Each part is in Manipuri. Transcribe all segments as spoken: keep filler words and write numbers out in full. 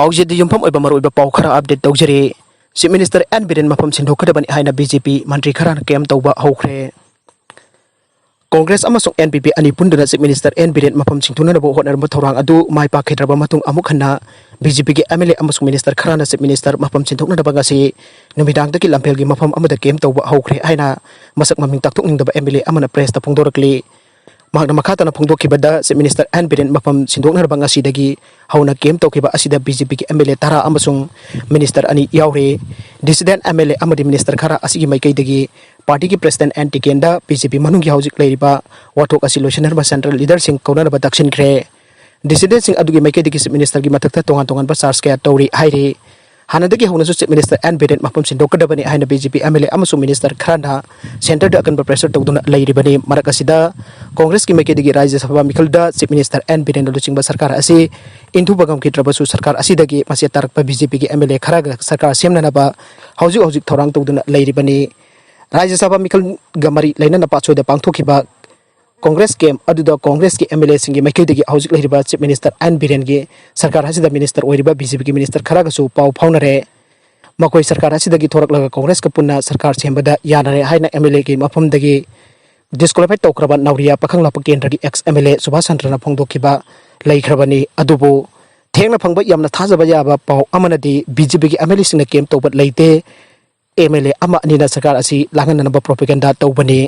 ꯄꯥꯎꯖꯦꯗ ꯌꯨꯝꯐꯝ ꯑꯣꯏꯕ ꯃꯔꯨꯑꯣꯏꯕ ꯄꯥꯎ ꯈꯔ ꯑꯞꯗꯦꯠ ꯇꯧꯖꯔꯤ꯫ ꯆꯤꯐ ꯃꯤꯅꯤꯁꯇꯔ ꯑꯦꯟ ꯕꯤꯔꯦꯟ ꯃꯐꯝ ꯁꯤꯟꯗꯣꯛꯀꯗꯕꯅꯤ ꯍꯥꯏꯅ ꯕꯤ ꯖꯦ ꯄꯤ ꯃꯟꯇ꯭ꯔꯤ ꯈꯔꯅ ꯀꯦꯝ ꯇꯧꯕ ꯍꯧꯈ꯭ꯔꯦ꯫ ꯀꯣꯡꯒ꯭ꯔꯦꯁ ꯑꯃꯁꯨꯡ ꯑꯦꯟ ꯄꯤ ꯄꯤ ꯑꯅꯤ ꯄꯨꯟꯗꯨꯅ ꯆꯤꯐ ꯃꯤꯅꯤꯁꯇꯔ ꯑꯦꯟ ꯕꯤꯔꯦꯟ ꯃꯐꯝ ꯁꯤꯟꯗꯣꯛꯅꯅꯕ ꯍꯣꯠꯅꯔꯝꯕ ꯊꯧꯔꯥꯡ ꯑꯗꯨ ꯃꯥꯏ ꯄꯥꯛꯈꯤꯗ꯭ꯔꯕ ꯃꯇꯨꯡ, ꯑꯃꯨꯛ ꯍꯟꯅ ꯕꯤ ꯖꯦ ꯄꯤꯒꯤ ꯑꯦꯝ ꯑꯦꯜ ꯑꯦ ꯑꯃꯁꯨꯡ ꯃꯤꯅꯤꯁꯇꯔ ꯈꯔꯅ ꯆꯤꯐ ꯃꯤꯅꯤꯁꯇꯔ ꯃꯐꯝ ꯁꯤꯟꯗꯣꯛꯅꯅꯕ ꯉꯁꯤ ꯅꯨꯃꯤꯗꯥꯡꯗꯒꯤ ꯂꯝꯐꯦꯜꯒꯤ ꯃꯐꯝ ꯑꯃꯗ ꯀꯦꯝ ꯇꯧꯕ ꯍꯧꯈ꯭ꯔꯦ ꯍꯥꯏꯅ ꯃꯁꯛ ꯃꯃꯤꯡ ꯇꯥꯛꯊꯣꯛꯅꯤꯡꯗꯕ ꯑꯦꯝ ꯑꯦꯜ ꯑꯦ ꯑꯃꯅ ꯄ꯭ꯔꯦꯁꯇ ꯐꯣꯡꯗꯣꯔꯛꯂꯤ꯫ ꯃꯍꯥꯛꯅ ꯃꯈꯥ ꯇꯥꯅ ꯐꯣꯡꯗꯣꯛꯈꯤꯕꯗ, ꯆꯤꯐ ꯃꯤꯅꯤꯁꯇꯔ ꯑꯦꯟ ꯕꯤꯔꯦꯟ ꯃꯐꯝ ꯁꯤꯟꯗꯣꯛꯅꯅꯕ ꯉꯁꯤꯗꯒꯤ ꯍꯧꯅ ꯀꯦꯝ ꯇꯧꯈꯤꯕ ꯑꯁꯤꯗ ꯕꯤ ꯖꯦ ꯄꯤꯒꯤ ꯑꯦꯝ ꯑꯦꯜ ꯑꯦ ꯇꯔꯥ ꯑꯃꯁꯨꯡ ꯃꯤꯅꯤꯁꯇꯔ ꯑꯅꯤ ꯌꯥꯎꯔꯤ꯫ ꯗꯤꯁꯤꯗꯦꯟꯠ ꯑꯦꯝ ꯑꯦꯜ ꯑꯦ ꯑꯃꯗꯤ ꯃꯤꯅꯤꯁꯇꯔ ꯈꯔ ꯑꯁꯤꯒꯤ ꯃꯥꯏꯀꯩꯗꯒꯤ ꯄꯥꯔꯇꯤꯒꯤ ꯄ꯭ꯔꯦꯁꯤꯗꯦꯟꯠ ꯑꯦꯟ ꯇꯤꯀꯦꯟꯗ ꯕꯤ ꯖꯦ ꯄꯤ ꯃꯅꯨꯡꯒꯤ ꯍꯧꯖꯤꯛ ꯂꯩꯔꯤꯕ ꯋꯥꯊꯣꯛ ꯑꯁꯤ ꯂꯣꯏꯁꯤꯟꯅꯅꯕ ꯁꯦꯟꯇ꯭ꯔꯦꯜ ꯂꯤꯗꯔꯁꯤꯡ ꯀꯧꯅꯅꯕ ꯇꯛꯁꯤꯟꯈ꯭ꯔꯦ꯫ ꯗꯤꯁꯤꯗꯦꯟꯠꯁꯤꯡ ꯑꯗꯨꯒꯤ ꯃꯥꯏꯀꯩꯗꯒꯤ ꯆꯤꯐ ꯃꯤꯅꯤꯁꯇꯔꯒꯤ ꯃꯊꯛꯇ ꯇꯣꯉꯥꯟ ꯇꯣꯉꯥꯟꯕ ꯆꯥꯔꯖ ꯀꯌꯥ ꯇꯧꯔꯤ ꯍꯥꯏꯔꯤ꯫ ꯍꯥꯟꯅꯗꯒꯤ ꯍꯧꯅꯁꯨ ꯆꯤꯐ ꯃꯤꯅꯤꯁꯇꯔ ꯑꯦꯟ ꯕꯤꯔꯦꯟ ꯃꯐꯝ ꯁꯤꯟꯗꯣꯛꯀꯗꯕꯅꯤ ꯍꯥꯏꯅ B J P M L A ꯑꯃꯁꯨꯡ ꯃꯤꯅꯤꯁꯇꯔ ꯈꯔꯅ ꯁꯦꯟꯇꯔꯗ ꯑꯀꯟꯕ ꯄ꯭ꯔꯦꯁꯔ ꯇꯧꯗꯨꯅ ꯂꯩꯔꯤꯕꯅꯤ꯫ ꯃꯔꯛ ꯑꯁꯤꯗ ꯀꯣꯡꯒ꯭ꯔꯦꯁꯀꯤ ꯃꯥꯏꯀꯩꯗꯒꯤ ꯔꯥꯖ꯭ꯌ ꯁꯚꯥ ꯃꯤꯈꯜꯗ ꯆꯤꯐ ꯃꯤꯅꯤꯁꯇꯔ ꯑꯦꯟ ꯕꯤꯔꯦꯟꯅ ꯂꯨꯆꯤꯡꯕ ꯁꯔꯀꯥꯔ ꯑꯁꯤ ꯏꯟꯊꯨꯕ ꯉꯝꯈꯤꯗ꯭ꯔꯕꯁꯨ, ꯁꯔꯀꯥꯔ ꯑꯁꯤꯗꯒꯤ ꯃꯆꯦꯠ ꯇꯥꯔꯛꯄ ꯕꯤ ꯖꯦ ꯄꯤꯒꯤ ꯑꯦꯝ ꯑꯦꯜ ꯑꯦ ꯈꯔꯒ ꯁꯔꯀꯥꯔ ꯁꯦꯝꯅꯅꯕ ꯍꯧꯖꯤꯛ ꯍꯧꯖꯤꯛ ꯊꯧꯔꯥꯡ ꯇꯧꯗꯨꯅ ꯂꯩꯔꯤꯕꯅꯤ꯫ ꯔꯥꯖ꯭ꯌ ꯁꯚꯥ ꯃꯤꯈꯜꯒ ꯃꯔꯤ ꯂꯩꯅꯅ ꯄꯥꯠꯁꯣꯏꯗ ꯄꯥꯡꯊꯣꯛꯈꯤꯕ ꯀꯣꯡꯒ꯭ꯔꯦꯁ ꯀꯦꯝ ꯑꯗꯨꯗ ꯀꯣꯡꯒ꯭ꯔꯦꯁꯀꯤ ꯑꯦꯝ ꯑꯦꯜ ꯑꯦꯁꯤꯡꯒꯤ ꯃꯥꯏꯀꯩꯗꯒꯤ ꯍꯧꯖꯤꯛ ꯂꯩꯔꯤꯕ ꯆꯤꯐ ꯃꯤꯅꯤꯁꯇꯔ ꯑꯦꯟ ꯕꯤꯔꯦꯟꯒꯤ ꯁꯔꯀꯥꯔ ꯑꯁꯤꯗ ꯃꯤꯅꯤꯁꯇꯔ ꯑꯣꯏꯔꯤꯕ ꯕꯤ ꯖꯦ ꯄꯤꯒꯤ ꯃꯤꯅꯤꯁꯇꯔ ꯈꯔꯒꯁꯨ ꯄꯥꯎ ꯐꯥꯎꯅꯔꯦ꯫ ꯃꯈꯣꯏ ꯁꯔꯀꯥꯔ ꯑꯁꯤꯗꯒꯤ ꯊꯣꯔꯛꯂꯒ ꯀꯣꯡꯒ꯭ꯔꯦꯁꯀ ꯄꯨꯟꯅ ꯁꯔꯀꯥꯔ ꯁꯦꯝꯕꯗ ꯌꯥꯅꯔꯦ ꯍꯥꯏꯅ ꯑꯦꯝ ꯑꯦꯜ ꯑꯦꯒꯤ ꯃꯐꯝꯗꯒꯤ ꯗꯤꯁꯀ꯭ꯋꯥꯂꯤꯐꯥꯏ ꯇꯧꯈ꯭ꯔꯕ ꯅꯥꯎꯔꯤꯌꯥ ꯄꯥꯈꯪꯂꯥꯛꯄ ꯀꯦꯟꯗ꯭ꯔꯒꯤ X M L A Subhash ꯆꯟꯗ꯭ꯔꯅ ꯐꯣꯡꯗꯣꯛꯈꯤꯕ ꯂꯩꯈ꯭ꯔꯕꯅꯤ꯫ ꯑꯗꯨꯕꯨ ꯊꯦꯡꯅ ꯐꯪꯕ ꯌꯥꯝꯅ ꯊꯥꯖꯕ ꯌꯥꯕ ꯄꯥꯎ ꯑꯃꯅꯗꯤ ꯕꯤ ꯖꯦ ꯄꯤꯒꯤ ꯑꯦꯝ ꯑꯦꯜ ꯑꯦꯁꯤꯡꯅ ꯀꯦꯝ ꯇꯧꯕ ꯂꯩꯇꯦ, ꯑꯦꯝ ꯑꯦꯜ ꯑꯦ ꯑꯃ ꯑꯅꯤꯅ ꯁꯔꯀꯥꯔ ꯑꯁꯤ ꯂꯥꯡꯍꯟꯅꯅꯕ ꯄ꯭ꯔꯣꯄꯦꯒꯦꯟꯗꯥ ꯇꯧꯕꯅꯤ꯫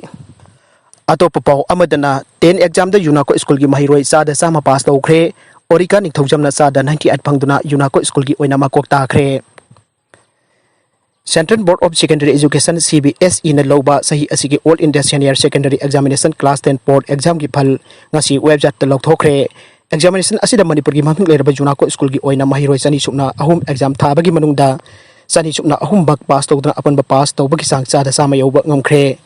ꯑꯇꯣꯞꯄ ꯄꯥꯎ ꯑꯃꯗꯅ, ꯇꯦꯟ ꯑꯦꯛꯖꯥꯝꯗ ꯌꯨꯅꯥꯀꯣ ꯁ꯭ꯀꯨꯜꯒꯤ ꯃꯍꯩꯔꯣꯏ ꯆꯥꯗ ꯆꯥꯝꯃ ꯄꯥꯁ ꯇꯧꯈ꯭ꯔꯦ꯫ ꯑꯣꯔꯤꯀꯥ ꯅꯤꯡꯊꯧꯖꯝꯅ ꯆꯥꯗ ꯅꯥꯏꯟꯇꯤ ꯑꯩꯠ ꯐꯪꯗꯨꯅ ꯌꯨꯅꯥꯀꯣ ꯁ꯭ꯀꯨꯜꯒꯤ ꯑꯣꯏꯅ ꯃꯀꯣꯛ ꯇꯥꯈ꯭ꯔꯦ꯫ Central Board of Secondary Education, C B S E ꯅ ꯂꯧꯕ ꯆꯍꯤ ꯑꯁꯤꯒꯤ All India Senior Secondary Examination Class ten board exam ꯒꯤ ꯐꯜ ꯉꯁꯤ ꯋꯦꯕꯁꯥꯏꯠꯇ ꯂꯧꯊꯣꯛꯈ꯭ꯔꯦ꯫ ꯑꯦꯛꯖꯥꯃꯤꯅꯦꯁꯟ ꯑꯁꯤꯗ ꯃꯅꯤꯄꯨꯔꯒꯤ ꯃꯃꯤꯡ ꯂꯩꯔꯕ ꯌꯨꯅꯥꯀꯣ ꯁ꯭ꯀꯨꯜꯒꯤ ꯑꯣꯏꯅ ꯃꯍꯩꯔꯣꯏ ꯆꯅꯤ ꯁꯨꯞꯅ ꯑꯍꯨꯝ ꯑꯦꯛꯖꯥꯝ ꯊꯥꯕꯒꯤ ꯃꯅꯨꯡꯗ ꯆꯅꯤ ꯁꯨꯞꯅ ꯑꯍꯨꯝꯃꯛ ꯄꯥꯁ ꯇꯧꯗꯨꯅ ꯑꯄꯨꯟꯕ ꯄꯥꯁ ꯇꯧꯕꯒꯤ ꯆꯥꯡ ꯆꯥꯗ ꯆꯥꯝꯃ ꯌꯧꯕ ꯉꯝꯈ꯭ꯔꯦ꯫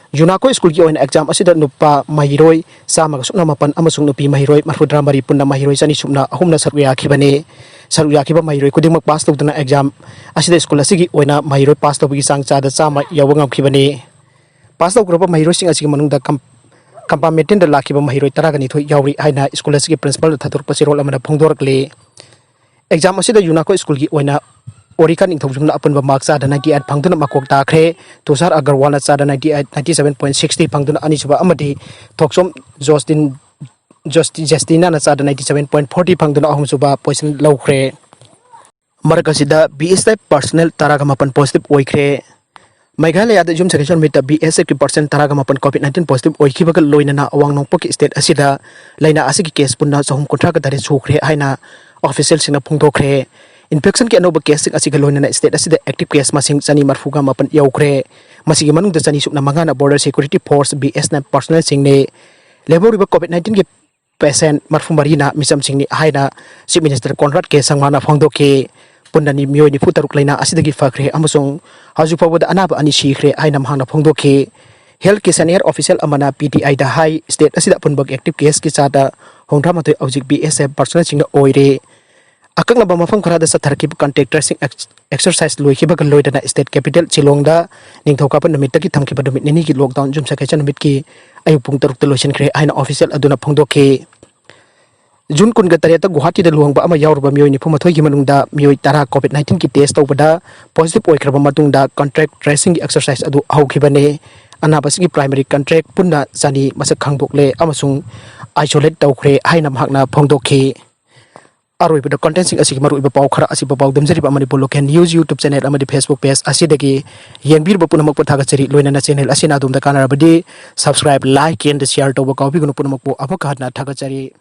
ꯌꯨꯅꯥꯀꯣ ꯁ꯭ꯀꯨꯜꯒꯤ ꯑꯣꯏꯅ ꯑꯦꯛꯖꯥꯝ ꯑꯁꯤꯗ ꯅꯨꯄꯥ ꯃꯍꯩꯔꯣꯏ ꯆꯥꯝꯃꯒ ꯁꯨꯞꯅ ꯃꯥꯄꯟ ꯑꯃꯁꯨꯡ ꯅꯨꯄꯤ ꯃꯍꯩꯔꯣꯏ ꯃꯔꯤꯐꯨꯇꯔꯥ ꯃꯔꯤ, ꯄꯨꯟꯅ ꯃꯍꯩꯔꯣꯏ ꯆꯅꯤ ꯁꯨꯞꯅ ꯑꯍꯨꯝꯅ ꯁꯔꯨꯛ ꯌꯥꯈꯤꯕꯅꯤ꯫ ꯁꯔꯨꯛ ꯌꯥꯈꯤꯕ ꯃꯍꯩꯔꯣꯏ ꯈꯨꯗꯤꯡꯃꯛ ꯄꯥꯁ ꯇꯧꯗꯨꯅ ꯑꯦꯛꯖꯥꯝ ꯑꯁꯤꯗ ꯁ꯭ꯀꯨꯜ ꯑꯁꯤꯒꯤ ꯑꯣꯏꯅ ꯃꯍꯩꯔꯣꯏ ꯄꯥꯁ ꯇꯧꯕꯒꯤ ꯆꯥꯡ ꯆꯥꯗ ꯆꯥꯝꯃ ꯌꯧꯕ ꯉꯝꯈꯤꯕꯅꯤ꯫ ꯄꯥꯁ ꯇꯧꯈ꯭ꯔꯕ ꯃꯍꯩꯔꯣꯏꯁꯤꯡ ꯑꯁꯤꯒꯤ ꯃꯅꯨꯡꯗ ꯀꯝ-, ꯀꯝꯄꯥꯔꯃꯦꯟꯇꯦꯟꯗ ꯂꯥꯛꯈꯤꯕ ꯃꯍꯩꯔꯣꯏ ꯇꯔꯥꯒ ꯅꯤꯊꯣꯏ ꯌꯥꯎꯔꯤ ꯍꯥꯏꯅ ꯁ꯭ꯀꯨꯜ ꯑꯁꯤꯒꯤ ꯄ꯭ꯔꯤꯟꯁꯤꯄꯥꯜꯗ ꯊꯥꯗꯣꯔꯛꯄ ꯆꯦꯔꯣꯜ ꯑꯃꯅ ꯐꯣꯡꯗꯣꯔꯛꯂꯤ꯫ ꯑꯦꯛꯖꯥꯝ ꯑꯁꯤꯗ ꯌꯨꯅꯥꯀꯣ ꯁ꯭ꯀꯨꯜꯒꯤ ꯑꯣꯏꯅ ꯑꯣꯔꯤꯀꯥ ꯅꯤꯡꯊꯧꯖꯝꯅ ꯑꯄꯨꯟꯕ ꯃꯥꯔꯛ ꯆꯥꯗ ninety eight ꯐꯪꯗꯨꯅ ꯃꯀꯣꯛ ꯇꯥꯈ꯭ꯔꯦ꯫ ꯇꯨꯁꯥꯔ ꯑꯒꯔꯋꯥꯜꯅ ꯆꯥꯗ ninety eight, ninety seven point sixty ꯐꯪꯗꯨꯅ ꯑꯅꯤꯁꯨꯕ ꯑꯃꯗꯤ ꯊꯣꯛꯆꯣꯝ ꯖꯣꯁꯇꯤꯟ ꯖꯣꯁꯇꯤ ꯖꯦꯁꯇꯤꯅꯥꯅ ꯆꯥꯗ ninety seven point forty ꯐꯪꯗꯨꯅ ꯑꯍꯨꯝꯁꯨꯕ ꯄꯣꯖꯤꯁꯟ ꯂꯧꯈ꯭ꯔꯦ꯫ ꯃꯔꯛ ꯑꯁꯤꯗ BSF ꯄꯥꯔꯁꯅꯦꯜ ꯇꯔꯥꯒ ꯃꯥꯄꯟ ꯄꯣꯖꯤꯇꯤꯚ ꯑꯣꯏꯈ꯭ꯔꯦ꯫ ꯃꯦꯘꯥꯂꯌꯥꯗ ꯌꯨꯝꯁꯀꯩꯁ ꯅꯨꯃꯤꯠꯇ BSFꯀꯤ ꯄꯥꯔꯁꯦꯟ ꯇꯔꯥꯒ ꯃꯥꯄꯟ ꯀꯣꯚꯤꯗ ꯅꯥꯏꯟꯇꯤꯟ ꯄꯣꯖꯤꯇꯤꯚ ꯑꯣꯏꯈꯤꯕꯒ ꯂꯣꯏꯅꯅ ꯑꯋꯥꯡ ꯅꯣꯡꯄꯣꯛꯀꯤ ꯁ꯭ꯇꯦꯠ ꯑꯁꯤꯗ ꯂꯥꯏꯅꯥ ꯑꯁꯤꯒꯤ ꯀꯦꯁ ꯄꯨꯟꯅ ꯆꯍꯨꯝ ꯀꯨꯟꯊ꯭ꯔꯥꯒ ꯇꯔꯦꯠ ꯁꯨꯈ꯭ꯔꯦ ꯍꯥꯏꯅ ꯑꯣꯐꯤꯁꯤꯌꯦꯜꯁꯤꯡꯅ ꯐꯣꯡꯗꯣꯛꯈ꯭ꯔꯦ꯫ ꯏꯟꯐꯦꯛꯁꯟꯒꯤ ꯑꯅꯧꯕ ꯀꯦꯁꯁꯤꯡ ꯑꯁꯤꯒ ꯂꯣꯏꯅꯅ ꯁ꯭ꯇꯦꯠ ꯑꯁꯤꯗ ꯑꯦꯛꯇꯤꯚ ꯀꯦꯁ ꯃꯁꯤꯡ ꯆꯅꯤ ꯃꯔꯤꯐꯨꯒ ꯃꯥꯄꯟ ꯌꯧꯈ꯭ꯔꯦ꯫ ꯃꯁꯤꯒꯤ ꯃꯅꯨꯡꯗ ꯆꯅꯤ ꯁꯨꯞꯅ ꯃꯉꯥꯅ ꯕꯣꯔꯗꯔ ꯁꯦꯀ꯭ꯌꯨꯔꯤꯇꯤ ꯐꯣꯔꯁ, BSF ꯄꯥꯔꯁꯅꯦꯜꯁꯤꯡꯅꯤ꯫ ꯂꯦꯝꯍꯧꯔꯤꯕ ꯀꯣꯚꯤꯗ ꯅꯥꯏꯟꯇꯤꯟꯒꯤ ꯄꯦꯁꯦꯟ ꯃꯔꯤꯐꯨ ꯃꯔꯤꯅ ꯃꯤꯆꯝꯁꯤꯡꯅꯤ ꯍꯥꯏꯅ ꯆꯤꯐ ꯃꯤꯅꯤꯁꯇꯔ ꯀꯣꯟꯔꯥꯗ ꯀꯦ ꯁꯪꯃꯥꯅ ꯐꯣꯡꯗꯣꯛꯈꯤ꯫ ꯄꯨꯟꯅ ꯃꯤꯑꯣꯏ ꯅꯤꯐꯨ ꯇꯔꯨꯛ ꯂꯥꯏꯅꯥ ꯑꯁꯤꯗꯒꯤ ꯐꯈ꯭ꯔꯦ ꯑꯃꯁꯨꯡ ꯍꯧꯖꯤꯛ ꯐꯥꯎꯕꯗ ꯑꯅꯥꯕ ꯑꯅꯤ ꯁꯤꯈ꯭ꯔꯦ ꯍꯥꯏꯅ ꯃꯍꯥꯛꯅ ꯐꯣꯡꯗꯣꯛꯈꯤ꯫ ꯍꯦꯜꯊꯀꯤ ꯁꯦꯅꯤꯌꯔ ꯑꯣꯐꯤꯁꯤꯌꯦꯜ ꯑꯃꯅ PTIꯗ ꯍꯥꯏ, ꯁ꯭ꯇꯦꯠ ꯑꯁꯤꯗ ꯑꯄꯨꯟꯕ ꯑꯦꯛꯇꯤꯚ ꯀꯦꯁꯀꯤ ꯆꯥꯗ ꯍꯨꯝꯗ꯭ꯔꯥ ꯃꯥꯊꯣꯏ ꯍꯧꯖꯤꯛ BSF ꯄꯥꯔꯁꯅꯦꯜꯁꯤꯡꯅ ꯑꯣꯏꯔꯦ꯫ ꯑꯀꯛꯅꯕ ꯃꯐꯝ ꯈꯔꯗ ꯆꯠꯊꯔꯛꯈꯤꯕ ꯀꯟꯇꯦꯛ ꯇ꯭ꯔꯦꯁꯤꯡ ꯑꯦꯛꯁꯔꯁꯥꯏꯁ ꯂꯣꯏꯈꯤꯕꯒ ꯂꯣꯏꯅꯅ ꯁ꯭ꯇꯦꯠ ꯀꯦꯄꯤꯇꯦꯜ ꯁꯤꯂꯣꯡꯗ ꯅꯤꯡꯊꯧꯀꯥꯕ ꯅꯨꯃꯤꯠꯇꯒꯤ ꯊꯝꯈꯤꯕ ꯅꯨꯃꯤꯠ ꯅꯤꯅꯤꯒꯤ ꯂꯣꯛꯗꯥꯎꯟ ꯌꯨꯝꯁꯀꯩꯁ ꯅꯨꯃꯤꯠꯀꯤ ꯑꯌꯨꯛ ꯄꯨꯡ ꯇꯔꯨꯛꯇ ꯂꯣꯏꯁꯤꯟꯈ꯭ꯔꯦ ꯍꯥꯏꯅ ꯑꯣꯐꯤꯁꯤꯌꯦꯜ ꯑꯗꯨꯅ ꯐꯣꯡꯗꯣꯛꯈꯤ꯫ ꯖꯨꯟ ꯀꯨꯟꯒ ꯇꯔꯦꯠꯇ ꯒꯨꯋꯥꯍꯥꯇꯤꯗ ꯂꯨꯍꯣꯡꯕ ꯑꯃ ꯌꯥꯎꯔꯨꯕ ꯃꯤꯑꯣꯏ ꯅꯤꯐꯨ ꯃꯥꯊꯣꯏꯒꯤ ꯃꯅꯨꯡꯗ ꯃꯤꯑꯣꯏ ꯇꯔꯥ ꯀꯣꯚꯤꯗ ꯅꯥꯏꯟꯇꯤꯟꯒꯤ ꯇꯦꯁ ꯇꯧꯕꯗ ꯄꯣꯖꯤꯇꯤꯚ ꯑꯣꯏꯈ꯭ꯔꯕ ꯃꯇꯨꯡꯗ ꯀꯟꯇꯦꯛ ꯇ꯭ꯔꯦꯁꯤꯡꯒꯤ ꯑꯦꯛꯁꯔꯁꯥꯏꯁ ꯑꯗꯨ ꯍꯧꯈꯤꯕꯅꯤ꯫ ꯑꯅꯥꯕꯁꯤꯡꯒꯤ ꯄ꯭ꯔꯥꯏꯃꯔꯤ ꯀꯟꯇꯦꯛ ꯄꯨꯟꯅ ꯆꯅꯤ ꯃꯁꯛ ꯈꯪꯗꯣꯛꯂꯦ ꯑꯃꯁꯨꯡ ꯑꯥꯏꯁꯣꯂꯦꯠ ꯇꯧꯈ꯭ꯔꯦ ꯍꯥꯏꯅ ꯃꯍꯥꯛꯅ ꯐꯣꯡꯗꯣꯛꯈꯤ꯫ ꯑꯔꯣꯏꯕꯗ ꯀꯟꯇꯦꯟꯁꯤꯡ ꯑꯁꯤꯒꯤ ꯃꯔꯨꯑꯣꯏꯕ ꯄꯥꯎ ꯈꯔ ꯑꯁꯤꯕꯨ ꯄꯥꯎꯗꯝꯖꯔꯤꯕ Manipur local news YouTube channel ꯑꯃꯗꯤ Facebook ꯄꯦꯖ ꯑꯁꯤꯗꯒꯤ ꯌꯦꯡꯕꯤꯔꯤꯕ ꯄꯨꯝꯅꯃꯛꯄꯨ ꯊꯥꯒꯠꯆꯔꯤ꯫ ꯂꯣꯏꯅꯅ ꯆꯦꯅꯦꯜ ꯑꯁꯤꯅ ꯑꯗꯣꯝꯗ ꯀꯥꯟꯅꯔꯕꯗꯤ subscribe, like and share ꯇꯧꯕ ꯀꯥꯎꯕꯤꯒꯅꯨ꯫ ꯄꯨꯝꯅꯃꯛꯄꯨ ꯑꯃꯨꯛꯀ ꯍꯟꯅ ꯊꯥꯒꯠꯆꯔꯤ꯫